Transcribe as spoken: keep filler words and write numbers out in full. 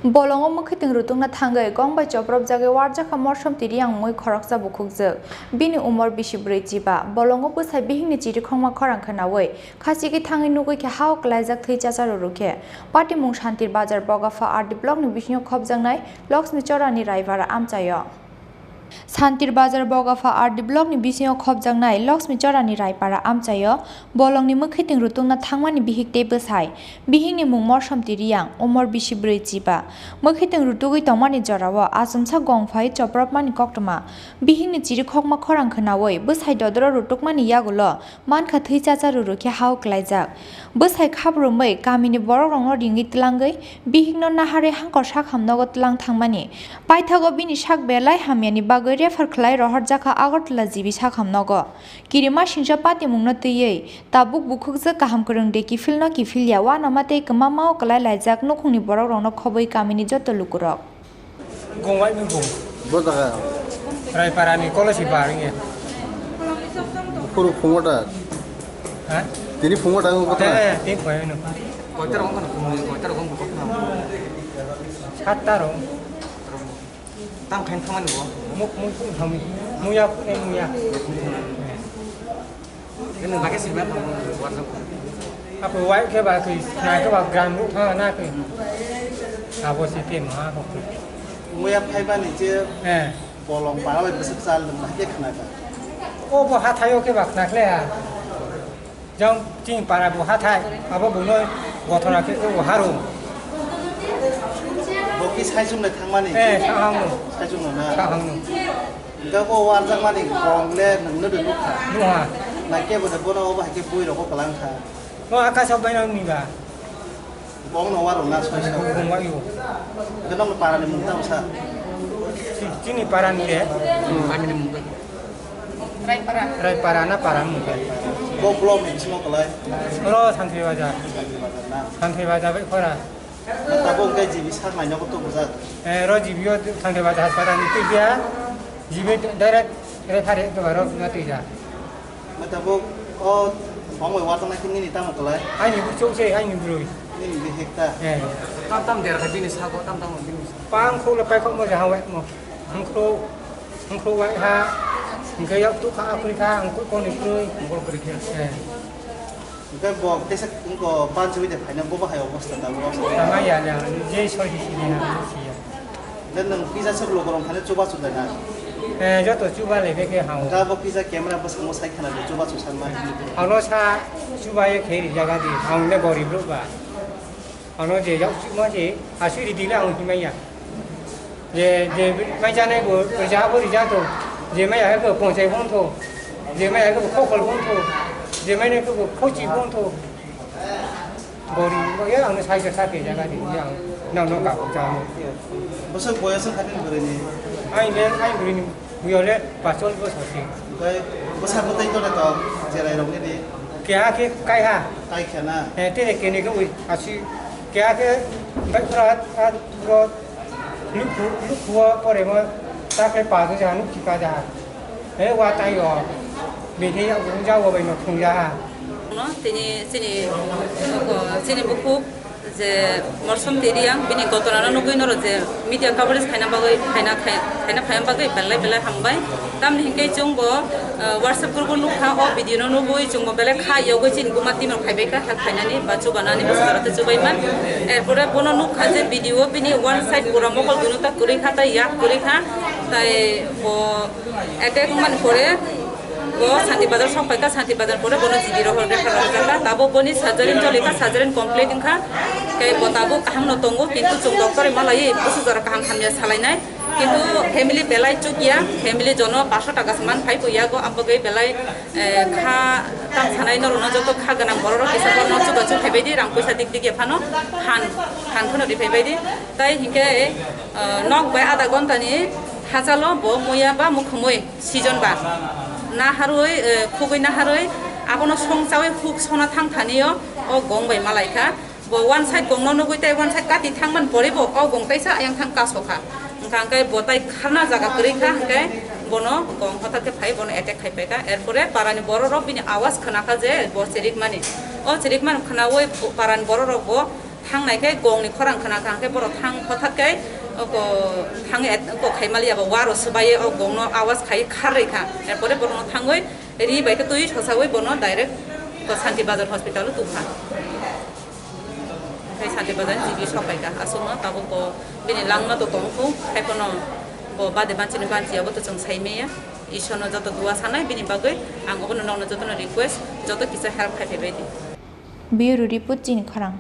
Bolongo mwkhwtwng rutukna thangwi gong bai chopropjagwi warjakha Morsom Tiriang mui khoroksa bukhukjwk. Bini umor bisi bwrwi chiba. Bolongo bwsai bihikni chirikhokma khorang khwnawi khachigwi thangwi nugwi khe ha-o kwlaijak thwi chacha rwrwk khe. Patimung Santir Bazar Bogapha R D blockni bisingo khopjaknai Laxmi Chorani Raipara amchaio. Santir Bazar Bogapha R D blockni bisingo khopjaknai Laxmi Chorani Raipara amchaio bolongni mwkhwtwng rutukna thangmani bihik tei bwsai. Bihikni mung Morsom Tiriang, umor bisi bwrwi chiba. Mwkhwtwng rutugwi tongmani jorao achomsa gong phai chopropmani koktwma. Bihikni chirikhokma khorang khwnawi bwsai dodoro rutukmani yagulo mankha thwi chacha rwrwk khe ha-o kwlaijak. Bwsai khabrumwi kamini borokrokno ringwi twlangwi bihikno naharwi hangkor sakhamnogo twlang thangmani. Paithago bini sak belai hamyani bagwi refer khlai rohorjakha Agartala G B sakhamnogo. Kirima singcha patimungno twiwi tabuk bukhukjwk kaham kwrwng de kiphilno kiphilya uanama tei kwmamao kwlai laijak nukhungni borokrokno khobwi kamini joto lukurok. Gongwai mung bung. Bo jaga. Raipara ni kolosi bar nge. Bukhuru phungo da. Ha? Tini phungo da ko ta. Eh, tin phai no. Koita rong kono phungo, koita rong kono. Satta rong. Tam khain thangani bo. Muk muk thami. Muya, eh, muya. Kene lage sima tang warjak. Apo wai khe ba khe, na khe ba gram ru tha na khe. Abo si te ma ko. Muya phai ba ni je Eh. bolong para bai bwswk chal dum na khe khna ka. O bo hathayo khe ba khna khle ha. Jang ching para bo hathai, abo bo noi gothona khe o haro. Bo ki sai sum le thangmani. Eh, sa hang no. Sai sum na. Sa hang no. Hingke bo warjakmani kong le nwngno de nukha. Nukha. Naikhe bo de bono obo hai khe bui rogo kwlang kha. No akasok bai no niba. Kong no waro na soi soi. Kong wai yo. Hingke nokno para ni mung tamo sa. Chi-, chini para ni de. Kami ni mung. Raipara. Raipara na para mung kai. Bo blok ni bismo kwlai. Ro Santhai Bazar. Santhai Bazar bai khora. Tabuk hingke G B sak naina bo tubujak. Eh, ro G B o Santhai Bazar hospital ni twi dia. G B direct refer ke baro na twi dia. Tabuk o bongbai warta na kini ni tamo kwlai. Aini bu chok se, aini broi. Nini bihik ta. Eh. Tam tam der kha bini sago, tam tam bini sago. Pang khok le pai khok mo ja hawai mo. Hangkro, hangkro wai ha. Hingke yak tu kha, akri kha, angkuk koni kroi. Angkuk kri kha. Eh. Hingke bo tesa wngko banchiwi de phaina bo bahai obosta da bo. Tama ya, ya, je soi di sini na, si ya. Dan nang pizza sok lo gorong khane chuba chuba na. Eh, joto chuba le beke hao. Ga bo pizza camera bo samo sai khana de chuba chusan ma. Ano sa chuba ye kheri jaga di, ang ne gorib lo ba. Ano je yak chuba je, asui di di le ang himai ya. Je, je mai janai bo rija bo rija to, je mai ya ko ponsai bon to, je mai ya ko khokol bon to, je mai ne ko khochi bon to. Gori, ya ang sai sa sa ke jaga di, ya ang nang no ka ko jamo. Bosok boyos khatin bwrwi ni. Ai ne, ai bwrwi ni, bwrwi le pasol bosok si. Bai, bosok bwtwi to to, jerai rok ni di. Kya ke kai ha? Kai kya na? Eh, tene kene ko ui, asi. Kya ke, bai pura, a, ro, Lukhu, lukhu o pore mo ta khe pa ja nuk chi pa ja. He wa tai o. Bini ya ung ja o bai no thung ja ha. No, tini, chini, ko, chini bukhuk je Morsom Tiriang, bini gotona no nugui noro je media coverage khaina bagwi, khaina, khai-, khaina phaiya bagwi belai belai hambai. Tamni hinkhe chwng bo, ah, WhatsApp group o nukha, o video no nugwi chwng bo belai kha yogwi chini buma team rok phaibai kha, help khainani ba chubanani bwswk jora tei chubai man. Erpore bono nukha je video bini one side pura mokol duno ta kwrwi kha, tai yak kwrwi kha, tai bo attack wngmani pore bo Santi Bazar sok pai kha, Santi Bazar pore bono G B rohor refer rok rwjak kha, tabuk boni surgery choli kha, surgery complete wngkha, tei bo tabuk kaham no tongo, kintu chwng doctor ri malaiwi bwswk jora kaham hamya salainai. Kintu family belai chukya, family jono paso taka se man phai kuya go, abagwi belai, eh, kha tam sanai norokno joto kha gwnang borok rok kisa borokno chubachu phaibai di, rang puisa dik dik ya phano han, han phano ri phaibai di. Tai hinkhe, eh, nok bai adha ghonta ni hachalo bo muya ba mukhumui season ba naharwi, eh, khugwi naharwi abono songchawi huk sona thang thani o, o gong bai malai kha. Bo one side gongno nugwi tei one side kati thangmani pore bo o gong taisa ayang thang kaso kha. Wngkha hwnkhe bo tai kharna jaga kwrwi kha hwnkhe bono gong hothat khe phai bono attack khai paikha. Erpore parani borok rok bini awas khna kha je bo chirikmani. O chirikmani khnaui parani borok rok bo Thangnai khe gongni khorang khna kha, hwnkhe borok thang hothat khe oko thang et-, oko khai maliya ba waro swbaiwi o gongno awas khai kharwi kha. Erpore borokno thangwi ri bai khe twi sosawi bono direct ko Santi Bazar hospital o tubkha. Khai Santi Bazar ni G B sok pai kha. Aswkno tabuk bo bini langma to tong kho, haiphano bo bade banchini banchiya bo to chwng sai maya. Ishorno joto dua sanai bini bagwi, ang obono nokno jotono request, joto kisa help khai phaibai di. Bureau Report, Chini Khorang.